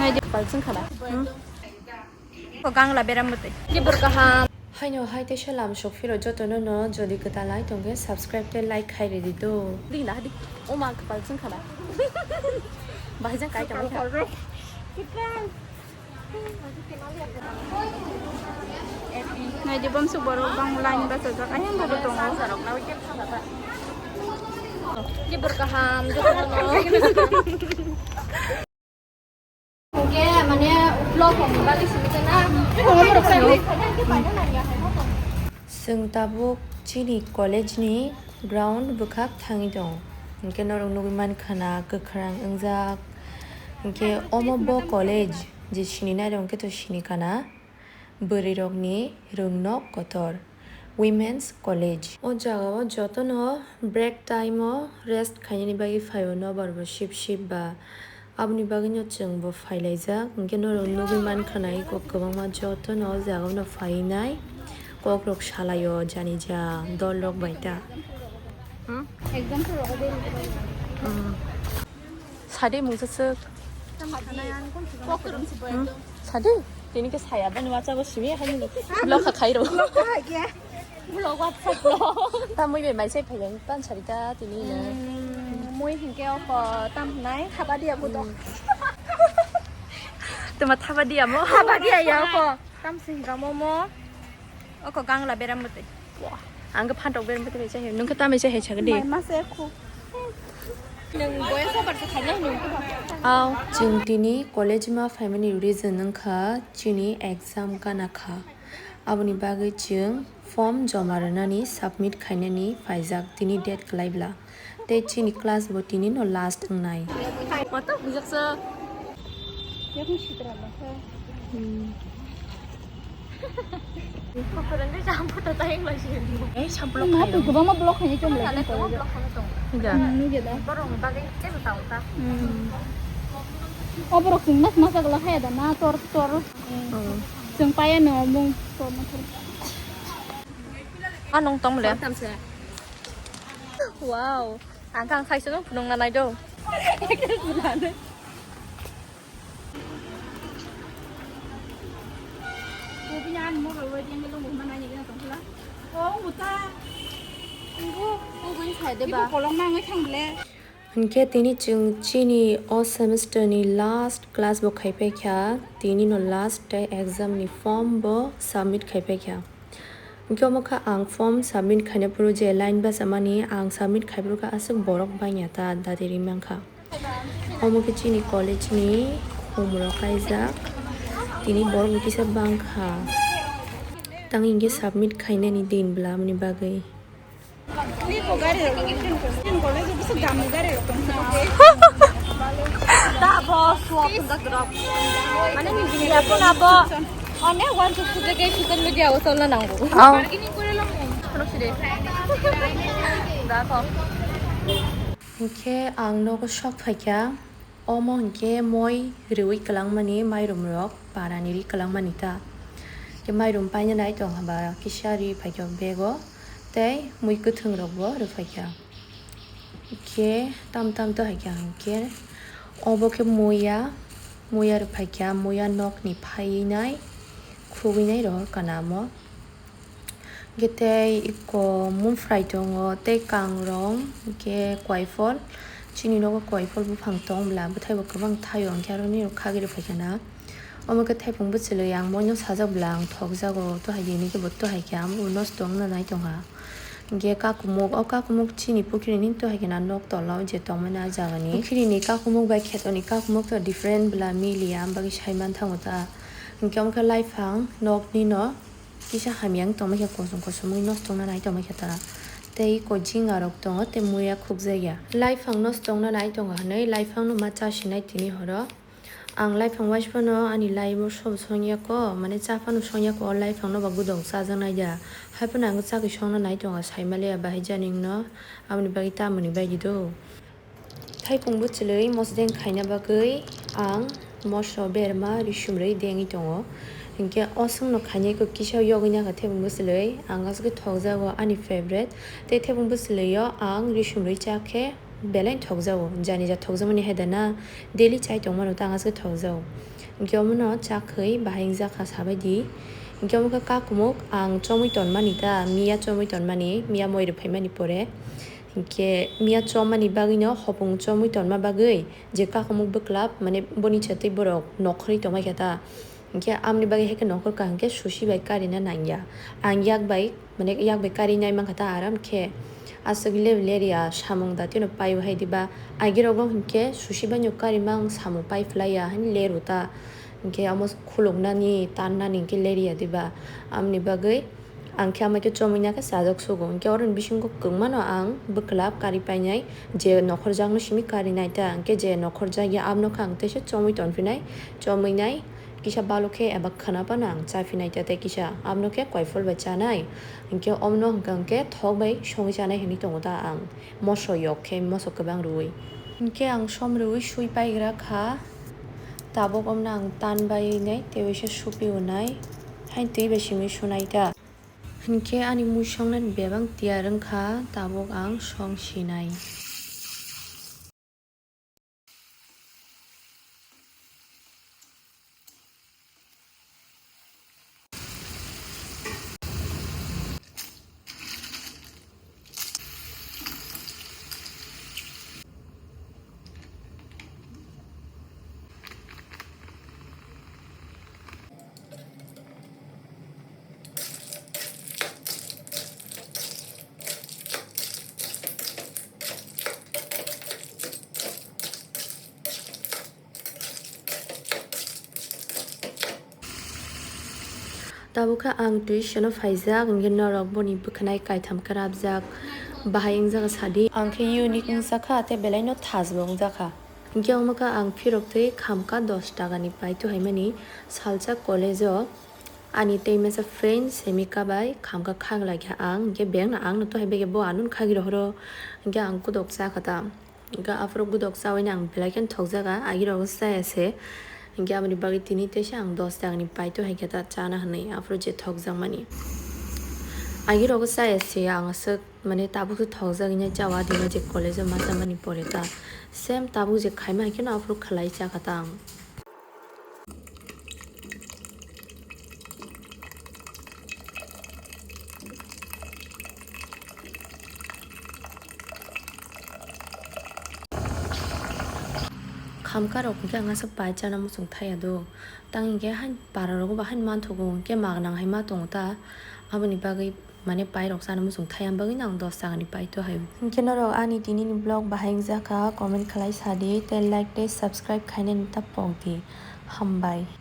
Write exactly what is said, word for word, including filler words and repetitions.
Palsing khada. Hmm. Ko gangla beram bwtwi. Kibur kaham. Haino hai teisa lam sok phiro jotono no jodi kwtalai tongkhe subscribe tei like khai ridi do. Ding da di. O ma palsing khada. Bahai jang kai tong kha. Naidi bomsuk borok bang line bachajak. Ayang bobo tongo. Kibur kaham jotono no. Hwnkhe mane vlog rokni bagwi simi khe na. Chwng tabuk chini college ni ground bwkhak thangwi tongo. Hwnkhe norok nugwi mankha na kwkhwrang wngjak. Hwnkhe omo bo college je sininai rok hwnkhe to sinikha na. Bwrwi rokni rwngnok kotor, Women's College. O jagao jotono break time o rest khainani bagwi phaio, nobar bo sip sip ba. Aboni bagwino chwngbo phailaijak, hwnkhe norok nugwi mankha na eko kwbangma jotono o jagao no phainai kokrok salaio, jani ja dol rok bai ta. Hmm? Exam to rogo de. Hmm. Sadi mungsa suk. Kok kwrwng si boy. Hmm. Sadi. Tini ke saya bani wacha bo simi hai ni. Blok kha khairo. Blok kha ke. Blok WhatsApp lo. Ta mui be mai sai phai yang pan sari ta tini na. Hmm, mui hingke oko tam nai. Haba dia budok. Hmm. Tuma thaba dia mo. Haba dia ya oko. Tam sing ga mo mo. Oko gangla beram bwtwi. Ang khe phantok beram bwtwi bai chai. Nung khe tamai chai hai chagdi. Mai ma se khu. Nung boya sabar se khaina nung. Aw. Chwng tini college ma phaimani reason wngkha chini exam gana kha. Aboni bagwi chwng form joma rwnani submit khainani phaijak tini date kwlai bwla. Tei chini class bo tini no last wngnai. Mata bujak sa. Yakni sitra ba sa. Hmm. Ko kurang ke jam photo tayang lagi. Eh, samplo. Ma tu kubang ma block ni chom lagi. Kale ko block ko tong. Ida. Hmm, ni jeda. Borong bagai ke tau ta. Hmm. O borok sing mas mas agla hai da na tor tor. Hmm. Sing paya no mung tor na tor. Anong tong le. Tamse. Wow. Ang kang sai sung phunung na nai do. Kopi na an mo ro ro jeng lo mo ma nai ni na tong la. Oh, buta. Ibu, ibu ni sai de ba. Ibu kolong na ngai thang le. Hwnkhe tini chwng chini o semester ni last class bo khai paikha, tini no last tei exam ni form bo submit khai paikha. Hwnkhe omo khe ang form submit khaina phuru je line bachamani ang submit khai phuru khe aswk borok bangya ta dadi ri mankha. Omo khe chini college ni khum rok kaijak, tini borok bo kisa bangkha. Tang hwnkhe submit khainani din bwlamani bagwi. Da bo suwa punda grok. Mane ni dunia pun abo. One one to two de social media o tolna nango. Aw. Kono side. Da ko. Hwnkhe ang nogo sok phaikha. Omo hwnkhe moi rwi kwlangmani mairum rok parani ri kwlangmani ta. Hwnkhe mairum paina nai tong haba kisa ri phaikha bego tei mui kwthwng rok bo rwphaikha. Hwnkhe tam tam to haikha hwnkhe obo khe muya, muya rwphaikha, muya nokni phaiwi nai khugwi nai rohor kana omo. Hwnkhe tei eko mufrai tongo, tei kangrong, hwnkhe koiphol. Chini nogo koiphol buphang tong bwla, bwthai bo kwbang thaio, hwnkhe aro nini rok khagwi rwphaikha na. Omo khe thaipung bwchwlwi ang moino sajak bwla, ang thokjago, to hai di, hini khe bo to hai khe, amo bo nosto wngna nai tongkha. Hwnkhe kakumuk, o kakumuk chini pukhrini to hai khe na nok tola o je tongmani a jagani. Pukhrini kakumuk bai khetoni kakumuk to different bwla, miliya, am bagwi sai manthango ta. Hwnkhe omo khe laiphang nokni no. Kisa hamya wng tongma khe kosong kosong wngwi nosto wngna nai tongma khe ta. Tei eko jinga rok tongo tei muya khukjakya. Laiphang nosto wngna nai tongo hwnwi laiphang no ma chasinai tini horo. Ang laiphang waisa phano ani lai bo sobo songya ko, mane cha phano songya ko, o laiphang no ba gudok chajaknai da. Hai phano ang chagwi songna nai tongo, saimaliya bahai jani wngno, aboni bagwi tamoni bai di do. Thaipung bwchwlwi mosodeng khaina bagwi ang moso berma risumrwi dengwi tongo. Hinkhe o swngno khainai kisa yogwi nangkha thaipung bwchwlwi, ang aswk thokjago ani favorite. Tei thaipung bwchwlwio ang risumrwi chakhe Belai thokjago, jani ja thokjakmani hai da na, daily chai tongmano ta ang aswk thokjago. Hinkhe omono chakhwi bahai wngjakha sabaidi. Hinkhe omo khe kakumuk ang chomwi tonmani ta, miya chomwi tonmani, miya moi rwphaimani pore. Hinkhe miya chommani bagwino hopung chomwi tonma bagwi je kakumuk bwklap, mane boni chatwi borok nokhorwi tongmai kha ta. Hinkhe amoni bagwi hai khe nokhor kaham khe susi bai karina nangya. Ang yak bai, mane yak bai kari nai mankha ta aram khe. Aswk le leria samung datino paio hai diba. Agirogo hinkhe susi baino kari mang samung pai phlaiya hani leru ta. Hinkhe amo khuluknani, tannani hinkhe leria diba. Amoni bagwi ang khe amai khe chomwi na khe chajak sugo. Hinkhe oroni bisingo kwbangmano ang bwklap kari painai, je nokhorjakno simi kari nai ta. Hinkhe je nokhorjakya abono khe ang teisa chomwi tonphinai, chomwi nai. Kisa balok khe eba khwna phano ang cha phinai ta tei kisa abono khe koiphol bai chanai. Hinkhe omono hwnkha hinkhe thok bai songwi chanai hinwi tongo ta ang. Moso yok khe moso kwbang rwui. Hinkhe ang som rwui sui paigra kha. Tabuk omono ang tan bai nai tei waisa supi unai. Hain twi bai simi sunai ta. Hinkhe ani mui songnani bebak tiyar wngkha, tabuk ang song sinai. Tabuk khe ang tuition-o phaijak, hinkhe norok boni bwkhwnai kaitham khe rabjak, bahai wngjago sadi. Ang khe unique wngjakha tei belaino thas bo wngjakha. Hinkhe omo khe ang phirok twi khamkha dos takani paito haimani salsa college-o. Ani tei masa friend Semika bai khamkha khak laikha ang, hinkhe bengno angno tohai bege bo anun khagwi rohoro, hinkhe ang kudok chakha ta. Hinkhe aphuru kudok chawi ang belai kheno thokjaga, agirogo chaya se. Hinkhe aboni bagwi tini teisa ang dos takani paito hai khe ta chana hinwi aphuru je thokjakmani. Agirogo chaya se ang aswk mane tabuk se thokjagwi nai chawa dino je college-o ma chamani pore ta. Same tabuk je khaima hai kheno aphuru khlai chakha ta ang. Khamka rok hwnkhe ang aswk pai chana muchung thaya do. Tang hinkhe hain para rogo bo hain manthogo hinkhe magnang hai ma tongo ta. Aboni bagwi mane pai rok chana muchung thaya bagwi no ang dos takani paito hai. Hinkhe norok ani tini ni vlog bahai wngjakha comment khlai sadi tei like tei subscribe khainani ta pokdi. Hambai.